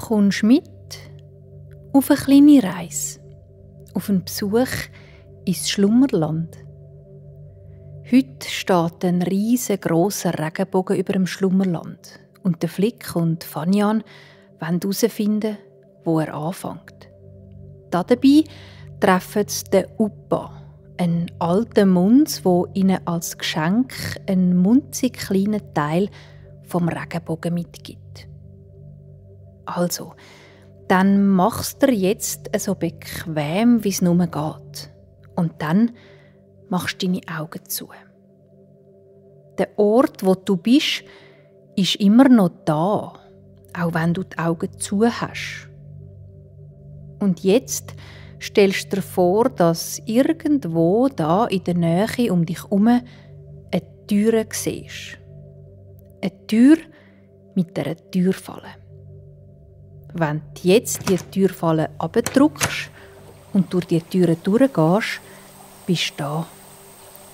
kommst mit auf eine kleine Reise, auf einen Besuch ins Schlummerland. Heute steht ein riesengroßer Regenbogen über dem Schlummerland und der Flick und Fanian wollen herausfinden, wo er anfängt. Dabei treffen sie den Upa, einen alten Munz, der ihnen als Geschenk einen munzig kleinen Teil vom Regenbogen mitgibt. Also, dann machst du dir jetzt so bequem, wie es nur geht. Und dann machst du deine Augen zu. Der Ort, wo du bist, ist immer noch da, auch wenn du die Augen zu hast. Und jetzt stellst du dir vor, dass irgendwo da in der Nähe um dich herum eine Tür siehst. Eine Tür mit einer Türfalle. Wenn du jetzt die Türfalle abdrückst und durch die Türe durchgehst, bist du da,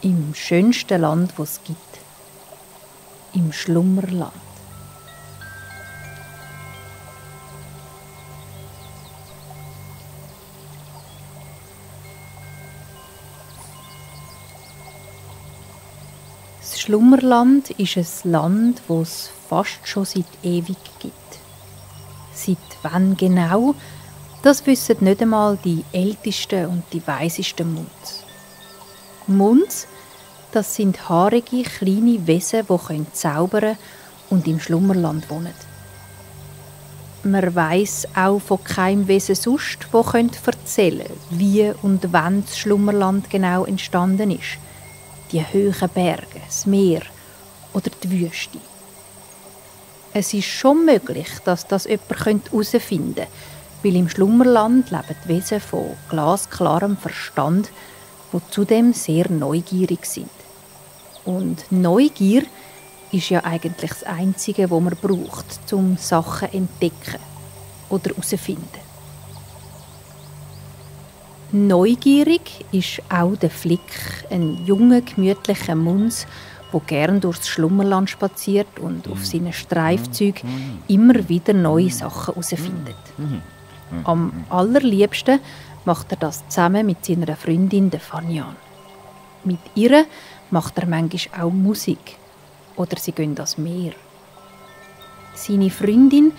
im schönsten Land, das es gibt. Im Schlummerland. Das Schlummerland ist ein Land, das es fast schon seit ewig gibt. Seit wann genau, das wissen nicht einmal die ältesten und die weisesten Munz. Munz, das sind haarige, kleine Wesen, die zaubern und im Schlummerland wohnen. Man weiss auch von keinem Wesen sonst, das erzählen könnte, wie und wann das Schlummerland genau entstanden ist. Die hohen Berge, das Meer oder die Wüste. Es ist schon möglich, dass das jemand herausfinden könnte, weil im Schlummerland leben Wesen von glasklarem Verstand, die zudem sehr neugierig sind. Und Neugier ist ja eigentlich das Einzige, was man braucht, um Sachen zu entdecken oder herauszufinden. Neugierig ist auch der Flick, ein junger, gemütlicher Munz, der gern durchs Schlummerland spaziert und auf seinen Streifzügen immer wieder neue Sachen herausfindet. Am allerliebsten macht er das zusammen mit seiner Freundin der Fanian. Mit ihr macht er manchmal auch Musik oder sie gehen ans Meer. Seine Freundin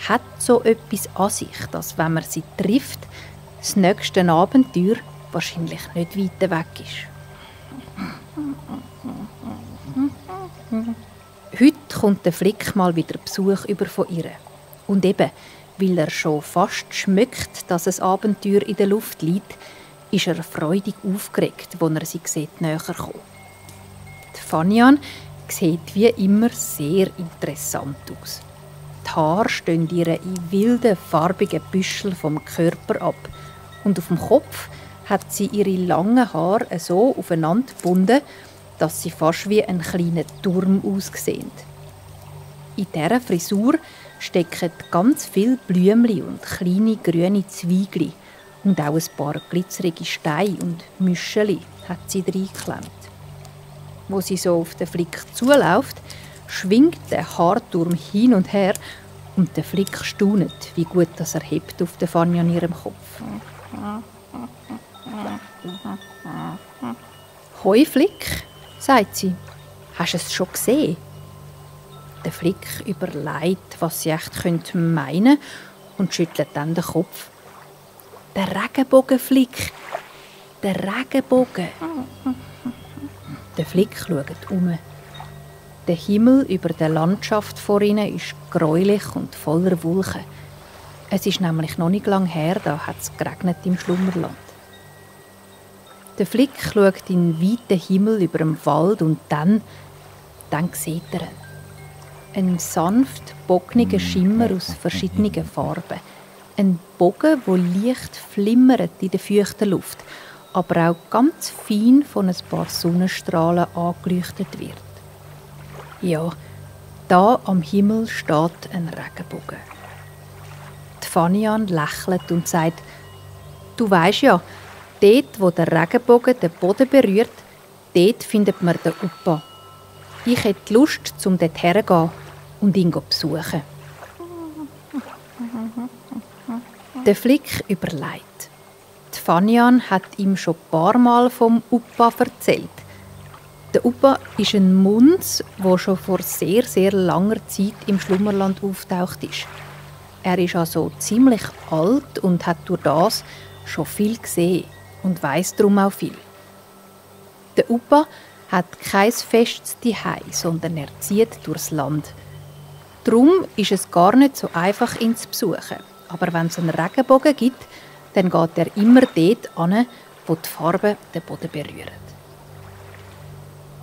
hat so etwas an sich, dass, wenn man sie trifft, das nächste Abenteuer wahrscheinlich nicht weit weg ist. Heute kommt der Flick mal wieder Besuch über von ihr. Und eben, weil er schon fast schmeckt, dass ein Abenteuer in der Luft liegt, ist er freudig aufgeregt, als er sie sieht, näher kommt. Die Fanian sieht wie immer sehr interessant aus. Die Haare stehen ihr in wilden, farbigen Büscheln vom Körper ab. Und auf dem Kopf hat sie ihre langen Haare so aufeinander gebunden, dass sie fast wie ein kleiner Turm aussehen. In dieser Frisur stecken ganz viele Blümchen und kleine grüne Zweigli und auch ein paar glitzerige Steine und Müscheli hat sie reingeklemmt. Wo sie so auf den Flick zuläuft, schwingt der Haarturm hin und her und der Flick staunt, wie gut das er hebt auf der Fanian an ihrem Kopf. «Hoi Flick», sagt sie, «hast du es schon gesehen?» Der Flick überlegt, was sie echt meinen könnte und schüttelt dann den Kopf. «Der Regenbogen, Flick! Der Regenbogen!» Der Flick schaut um. Der Himmel über der Landschaft vor ihnen ist gräulich und voller Wolken. Es ist nämlich noch nicht lange her, da hat es geregnet im Schlummerland. Der Flick schaut in den weiten Himmel über dem Wald und dann sieht er ihn. Ein sanft bogniger Schimmer aus verschiedenen Farben. Ein Bogen, der leicht flimmert in der feuchten Luft, aber auch ganz fein von ein paar Sonnenstrahlen angeleuchtet wird. Ja, da am Himmel steht ein Regenbogen. Die Fanian lächelt und sagt, «Du weisst ja, dort, wo der Regenbogen den Boden berührt, dort findet man den Upa. Ich hätte Lust, dort herzugehen und ihn zu besuchen.» Der Flick überlegt. Die Fanian hat ihm schon ein paar Mal vom Upa erzählt. Der Upa ist ein Muns, der schon vor sehr, sehr langer Zeit im Schlummerland auftaucht ist. Er ist also ziemlich alt und hat durch das schon viel gesehen und weiss darum auch viel. Der Upa hat kein festes Zuhause, sondern er zieht durchs Land. Darum ist es gar nicht so einfach, ihn zu besuchen. Aber wenn es einen Regenbogen gibt, dann geht er immer dort hin, wo die Farben den Boden berühren.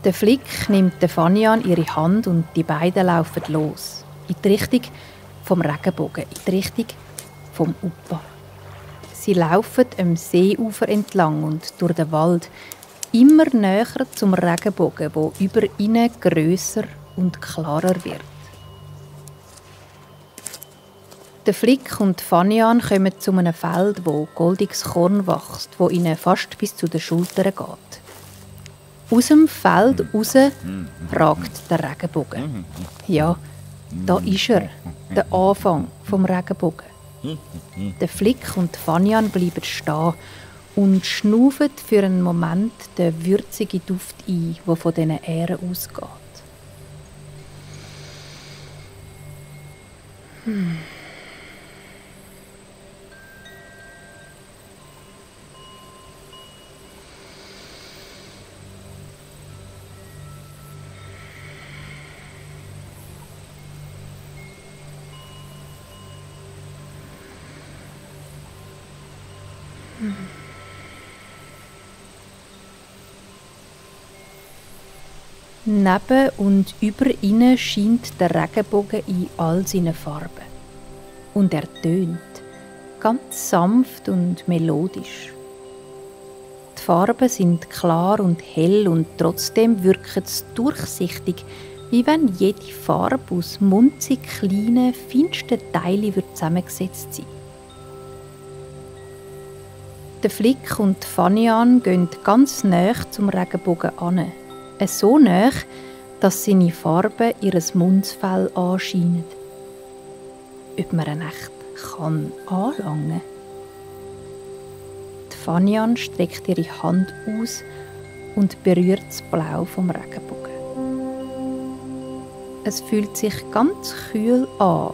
Der Flick nimmt der Fanian ihre Hand und die beiden laufen los. In die Richtung vom Regenbogen, in die Richtung vom Upa. Sie laufen am Seeufer entlang und durch den Wald, immer näher zum Regenbogen, wo über ihnen grösser und klarer wird. Der Flick und Fanian kommen zu einem Feld, wo goldiges Korn wächst, wo ihnen fast bis zu den Schultern geht. Aus dem Feld raus ragt der Regenbogen. Ja, da ist er, der Anfang vom Regenbogen. Der Flick und Fanian bleiben stehen und schnaufen für einen Moment den würzigen Duft ein, der von diesen Ähren ausgeht. Neben und über ihnen scheint der Regenbogen in all seinen Farben. Und er tönt, ganz sanft und melodisch. Die Farben sind klar und hell und trotzdem wirken sie durchsichtig, wie wenn jede Farbe aus munzig kleinen, feinsten Teilen zusammengesetzt sein. Der Flick und Fanian gehen ganz nahe zum Regenbogen an. So nahe, dass seine Farben ihr Mundsfell anscheinen. Ob man ihn echt anlangen kann? Die Fanian streckt ihre Hand aus und berührt das Blau vom Regenbogen. Es fühlt sich ganz kühl an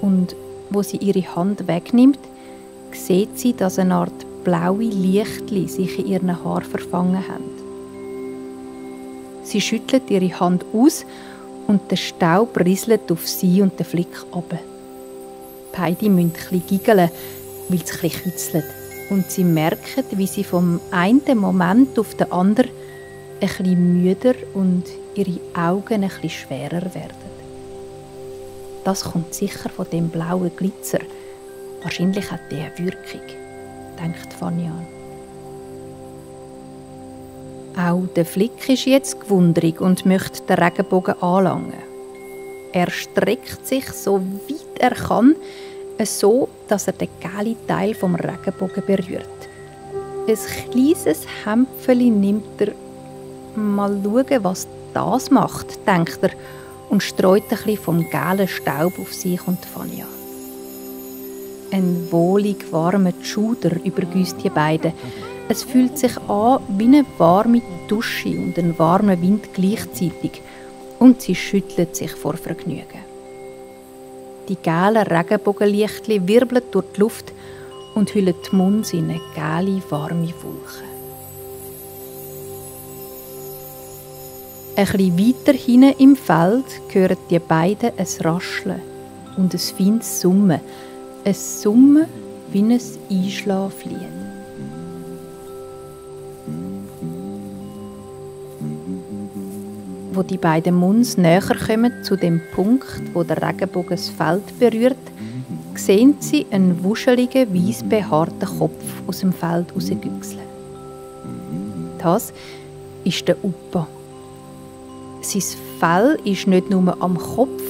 und wo sie ihre Hand wegnimmt, sieht sie, dass eine Art blaue Lichtli sich in ihren Haaren verfangen haben. Sie schüttelt ihre Hand aus und der Staub rieselt auf sie und den Flick ab. Beide müssen ein bisschen giggeln, weil es ein bisschen kützelt. Und sie merken, wie sie vom einen Moment auf den anderen ein bisschen müder und ihre Augen ein bisschen schwerer werden. Das kommt sicher von dem blauen Glitzer. Wahrscheinlich hat der eine Wirkung, denkt Fanian. Auch der Flick ist jetzt gewundrig und möchte den Regenbogen anlangen. Er streckt sich so weit er kann, so, dass er den gelben Teil vom Regenbogen berührt. Ein kleines Hämpfeli nimmt er. Mal schauen, was das macht, denkt er und streut ein bisschen vom gelben Staub auf sich und Fanian. Ein wohlig warmer Schuder übergüsst die beiden. Es fühlt sich an wie eine warme Dusche und ein warmer Wind gleichzeitig. Und sie schüttelt sich vor Vergnügen. Die gelben Regenbogenlichtchen wirbeln durch die Luft und hüllen die Munds in eine gelbe, warme Wolke. Ein bisschen weiter hinten im Feld hören die beiden ein Rascheln und ein feines Summen. Ein Summen wie ein Einschlaflied. Wo die beiden Munds näher kommen zu dem Punkt, wo der Regenbogen das Feld berührt, sehen sie einen wuscheligen, weiss behaarten Kopf aus dem Feld rausgüchseln. Das ist der Upa. Sein Fell ist nicht nur am Kopf,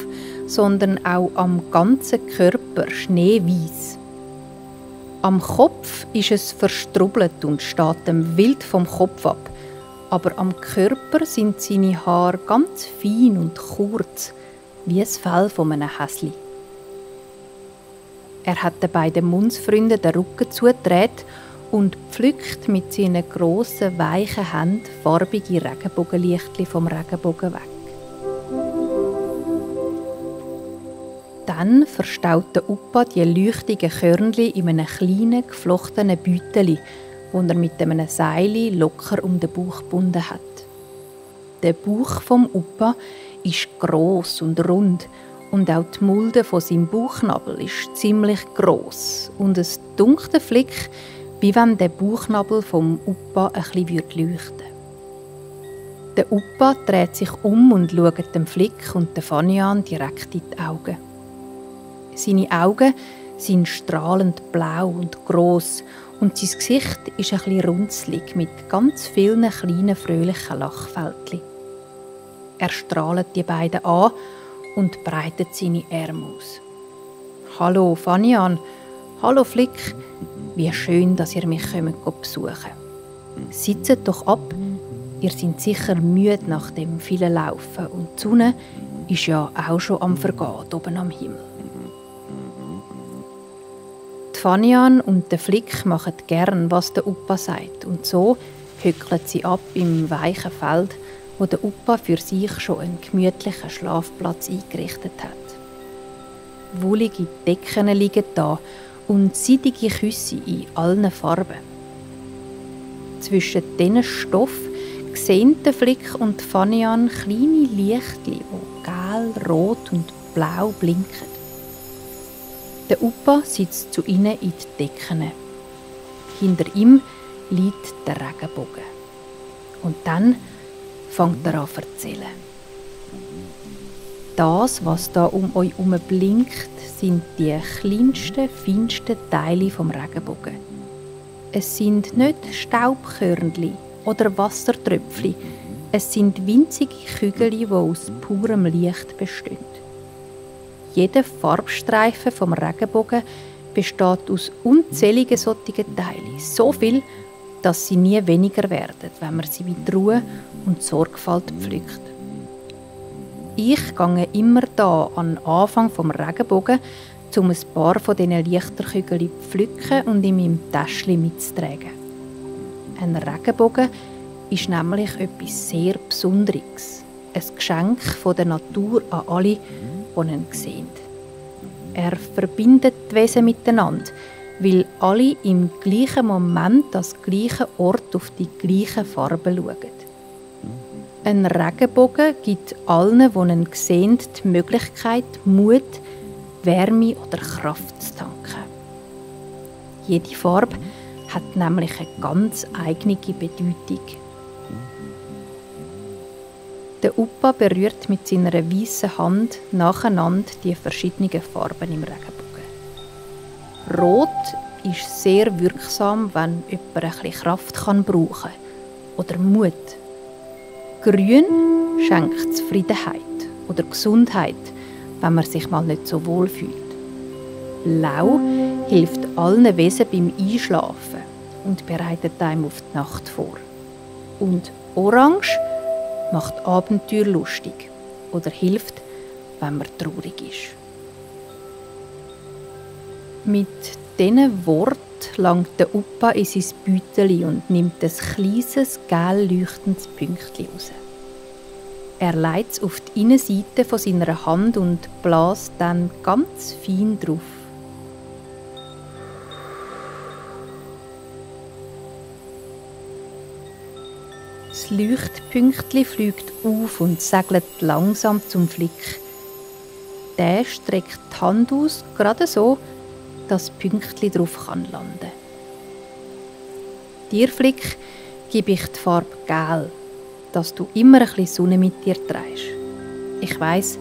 sondern auch am ganzen Körper schneeweiss. Am Kopf ist es verstrubbelt und steht dem wild vom Kopf ab. Aber am Körper sind seine Haare ganz fein und kurz, wie das Fell von einem Häsli. Er hat den beiden Mundsfreunden den Rücken zugedreht und pflückt mit seinen grossen, weichen Händen farbige Regenbogenlichtchen vom Regenbogen weg. Dann verstaut der Upa die leuchtigen Körnchen in einem kleinen, geflochtenen Beutel, das er mit einem Seil locker um den Bauch gebunden hat. Der Bauch vom Upa ist gross und rund und auch die Mulde von seinem Bauchnabel ist ziemlich gross und es dunkelt der Flick, wie wenn der Bauchnabel vom Upa ein bisschen leuchten würde. Der Upa dreht sich um und schaut dem Flick und der Fanian direkt in die Augen. Seine Augen sind strahlend blau und gross und sein Gesicht ist ein bisschen runzlig mit ganz vielen kleinen fröhlichen Lachfältchen. Er strahlt die beiden an und breitet seine Arme aus. «Hallo Fanian, hallo Flick, wie schön, dass ihr mich besuchen kommt. Sitzt doch ab, ihr seid sicher müde nach dem vielen Laufen und die Sonne ist ja auch schon am Vergehen oben am Himmel.» Die Fanian und der Flick machen gern, was der Upa sagt und so hückeln sie ab im weichen Feld, wo der Upa für sich schon einen gemütlichen Schlafplatz eingerichtet hat. Wollige Decken liegen da und seidige Küsse in allen Farben. Zwischen diesen Stoffen sehen der Flick und Fanian kleine Lichtchen, die gel, rot und blau blinken. Der Upa sitzt zu ihnen in die Decken. Hinter ihm liegt der Regenbogen. Und dann fängt er an zu erzählen. Das, was da um euch herum blinkt, sind die kleinsten, feinsten Teile vom Regenbogen. Es sind nicht Staubkörnchen oder Wassertröpfchen, es sind winzige Kügel, die aus purem Licht bestehen. Jeder Farbstreifen vom Regenbogen besteht aus unzähligen solchen Teilen. So viel, dass sie nie weniger werden, wenn man sie mit Ruhe und Sorgfalt pflückt. Ich gehe immer da an den Anfang vom Regenbogen, um ein paar von diesen Lichterkügeln zu pflücken und in meinem Täschchen mitzutragen. Ein Regenbogen ist nämlich etwas sehr Besonderes. Ein Geschenk von der Natur an alle, die ihn sehen. Er verbindet die Wesen miteinander, weil alle im gleichen Moment an den gleichen Ort auf die gleichen Farben schauen. Ein Regenbogen gibt allen, die ihn sehen, die Möglichkeit, Mut, Wärme oder Kraft zu tanken. Jede Farbe hat nämlich eine ganz eigene Bedeutung. Der Upa berührt mit seiner weißen Hand nacheinander die verschiedenen Farben im Regenbogen. Rot ist sehr wirksam, wenn jemand ein bisschen Kraft brauchen kann oder Mut. Grün schenkt Zufriedenheit oder Gesundheit, wenn man sich mal nicht so wohl fühlt. Blau hilft allen Wesen beim Einschlafen und bereitet einem auf die Nacht vor. Und Orange macht Abenteuer lustig oder hilft, wenn man traurig ist. Mit diesen Worten langt der Upa in sein Beutel und nimmt ein kleines, gel leuchtendes Pünktchen raus. Er legt es auf die Innenseite von seiner Hand und bläst dann ganz fein drauf. Das Leuchtpünktchen fliegt auf und segelt langsam zum Flick. Der streckt die Hand aus, gerade so, dass das Pünktchen drauf landen kann. Dir, Flick, gebe ich die Farbe Gel, dass du immer ein bisschen Sonne mit dir trägst. Ich weiss,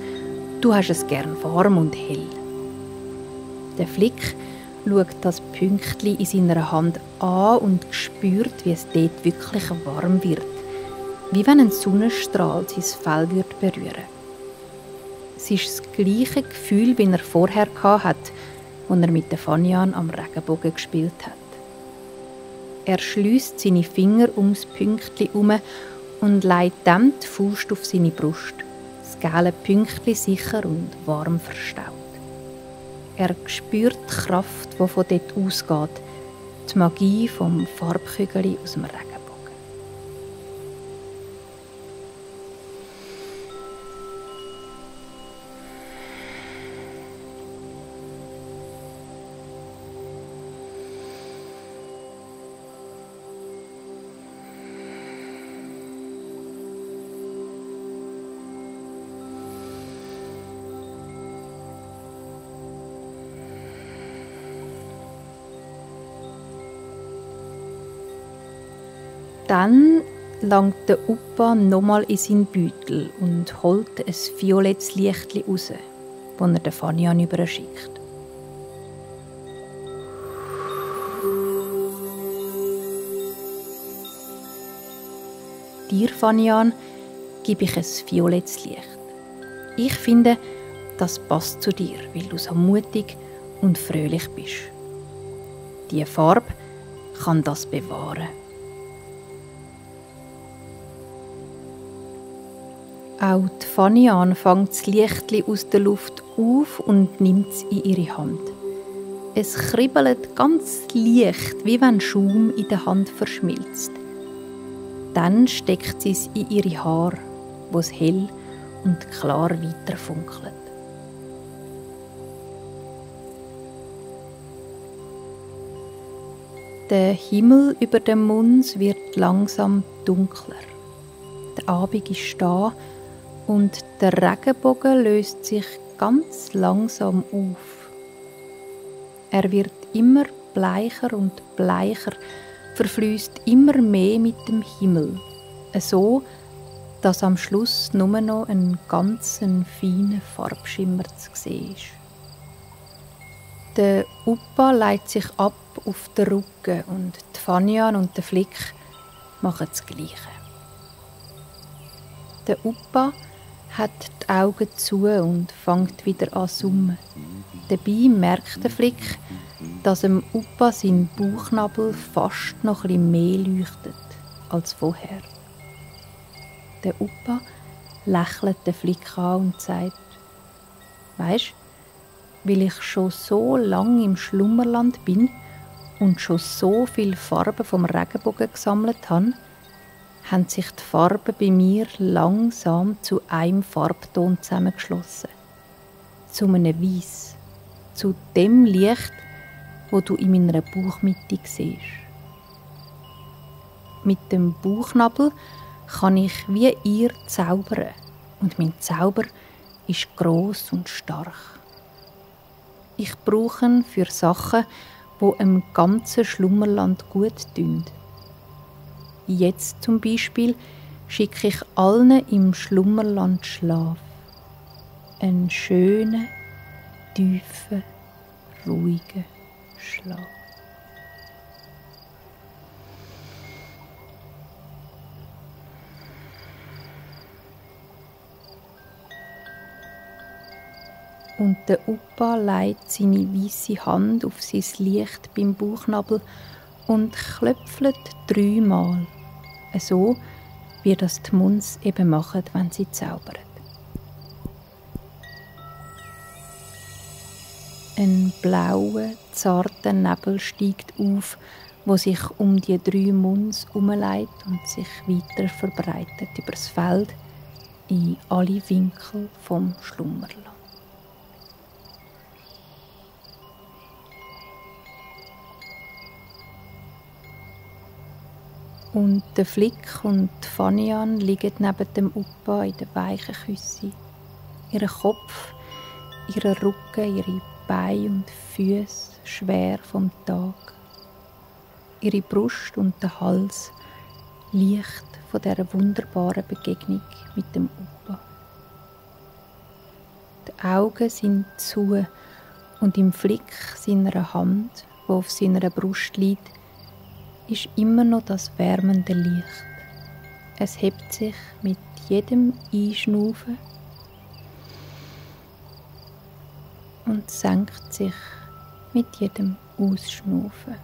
du hast es gern warm und hell. Der Flick schaut das Pünktchen in seiner Hand an und spürt, wie es dort wirklich warm wird. Wie wenn ein Sonnenstrahl sein Fell berühren würde. Es ist das gleiche Gefühl, wie er vorher hatte, als er mit der Fanian am Regenbogen gespielt hat. Er schliesst seine Finger ums Pünktchen herum und legt dann die Faust auf seine Brust. Das gelbe Pünktchen sicher und warm verstaut. Er spürt die Kraft, die von dort ausgeht. Die Magie vom Farbkügel aus dem Regenbogen. Dann langt der Upa nochmal in seinen Beutel und holt ein violettes Lichtchen raus, das er der Fanian überschickt. Dir, Fanian, gebe ich ein violettes Licht. Ich finde, das passt zu dir, weil du so mutig und fröhlich bist. Diese Farbe kann das bewahren. Auch die Fanian fängt das Lichtli aus der Luft auf und nimmt es in ihre Hand. Es kribbelt ganz leicht, wie wenn Schaum in der Hand verschmilzt. Dann steckt sie es in ihre Haare, wo es hell und klar weiterfunkelt. Der Himmel über dem Mons wird langsam dunkler. Der Abend ist da und der Regenbogen löst sich ganz langsam auf. Er wird immer bleicher und bleicher, verfließt immer mehr mit dem Himmel, so dass am Schluss nur noch ein ganz feiner Farbschimmer zu sehen ist. Der Upa legt sich ab auf den Rücken und die Fanian und der Flick machen das Gleiche. Der Upa hat die Augen zu und fängt wieder an zu summen. Dabei merkt der Flick, dass dem Upa sein Bauchnabel fast noch etwas mehr leuchtet als vorher. Der Upa lächelt den Flick an und sagt: «Weisst, weil ich schon so lange im Schlummerland bin und schon so viele Farben vom Regenbogen gesammelt habe, haben sich die Farben bei mir langsam zu einem Farbton zusammengeschlossen. Zu einem Weiss. Zu dem Licht, wo du in meiner Bauchmitte siehst. Mit dem Bauchnabel kann ich wie ihr zaubern. Und mein Zauber ist gross und stark. Ich brauche ihn für Sachen, die im ganzen Schlummerland gut tun. Jetzt zum Beispiel schicke ich allen im Schlummerland Schlaf. Einen schönen, tiefen, ruhigen Schlaf. Und der Upa legt seine weisse Hand auf sein Licht beim Bauchnabel und klöpfelt 3-mal. So, wie das die Mons eben machen, wenn sie zaubern. Ein blauer, zarter Nebel steigt auf, wo sich um die 3 Mons herumlegt und sich weiter verbreitet über das Feld in alle Winkel vom Schlummerland. Und der Flick und die Fanian liegen neben dem Upa in der weichen Küsse. Ihr Kopf, ihr Rücken, ihre Beine und Füße schwer vom Tag. Ihre Brust und der Hals leicht von dieser wunderbaren Begegnung mit dem Upa. Die Augen sind zu und im Flick seiner Hand, die auf seiner Brust liegt, ist immer noch das wärmende Licht. Es hebt sich mit jedem Einschnaufen und senkt sich mit jedem Ausschnaufen.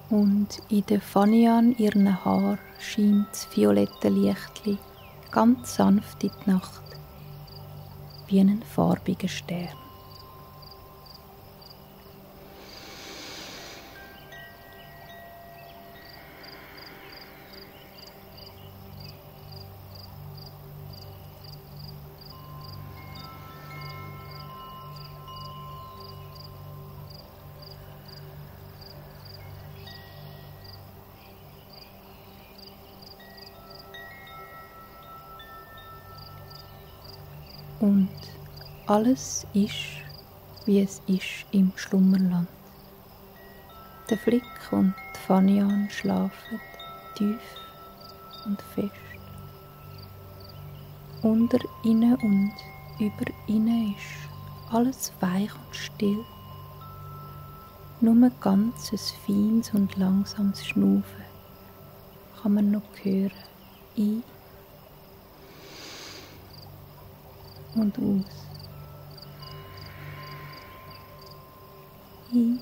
Und in der Fanian ihren Haar scheint das violette Lichtli ganz sanft in die Nacht, wie ein farbiger Stern. Und alles ist, wie es ist im Schlummerland. Der Flick und die Fanian schlafen tief und fest. Unter ihnen und über ihnen ist alles weich und still. Nur ganz ein feines und langsames Schnaufen kann man noch hören. Ein und aus. Ein